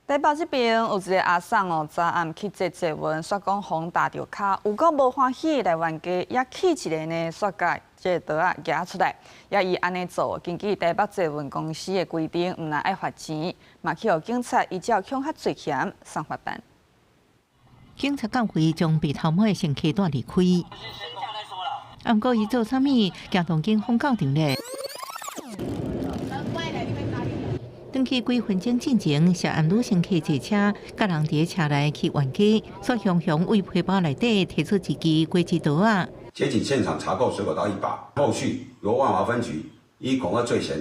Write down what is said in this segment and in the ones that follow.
台北這邊有一个阿桑哦，昨暗去坐捷運，煞講予人踏著跤，有夠無歡喜來冤家，也氣一个呢，煞共這个刀仔夯出來，也伊按呢做，根據台北捷運公司的規定，毋但愛罰錢，嘛去予警察依照恐嚇罪嫌送法辦。警察到會將被頭毛的乘客帶離開。啊，毋過伊做啥物，驚動警方到場咧。轉去幾分鐘進前，涉案女乘客坐車，佮人佇車內去冤家，煞雄雄為皮包內底提出一支果子刀仔。檢警現場查獲水果刀一把，後續由萬華分局依恐嚇罪嫌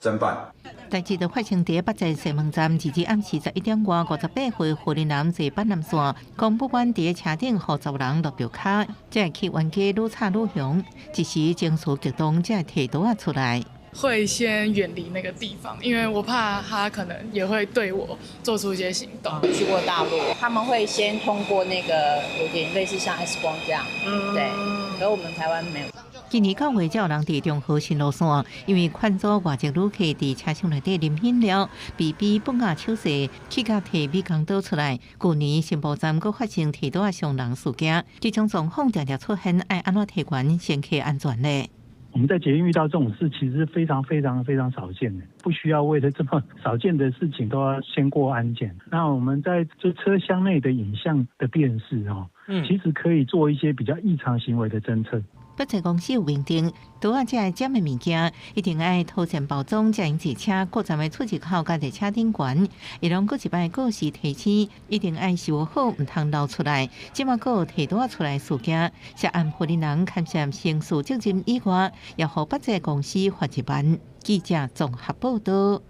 偵辦。代誌就發生佇北捷西門站，截至暗時11點外58分，雲林男坐板南線，講不滿佇車頂予查某人落著跤，才會去冤家愈吵愈凶，一時情緒激動，才會提刀仔出來。會先遠離那個地方，因為我怕他可能也會對我做出一些行動。去過大陸，他們會先通過那個有點類似像 X 光這樣，對，可我們台灣沒有。今年9月，才有人佇中和新路線，因為勸阻外籍旅客佇車廂內底啉飲料，被逼放下手勢，去共提美工刀出來。舊年新埔站閣發生提刀仔傷人事件，這種狀況常常出現，愛按怎提懸乘客安全呢？我們在捷運遇到這種事，其實非常非常非常少見的，不需要為了這麼少見的事情都要先過安檢。那我們在這車廂內的影像的辨識哦，其實可以做一些比較異常行為的偵測。北捷公司有明定，刀仔這个尖的物件，一定愛妥善包裝，才會坐車各站的出入口佮列車頂懸。伊攏閣一擺告示提醒，一定愛收好，毋通流出來。這馬閣有提刀仔出來事件，涉案雲林人牽涉刑事責任以外，也予北捷公司罰1萬。記者綜合報道。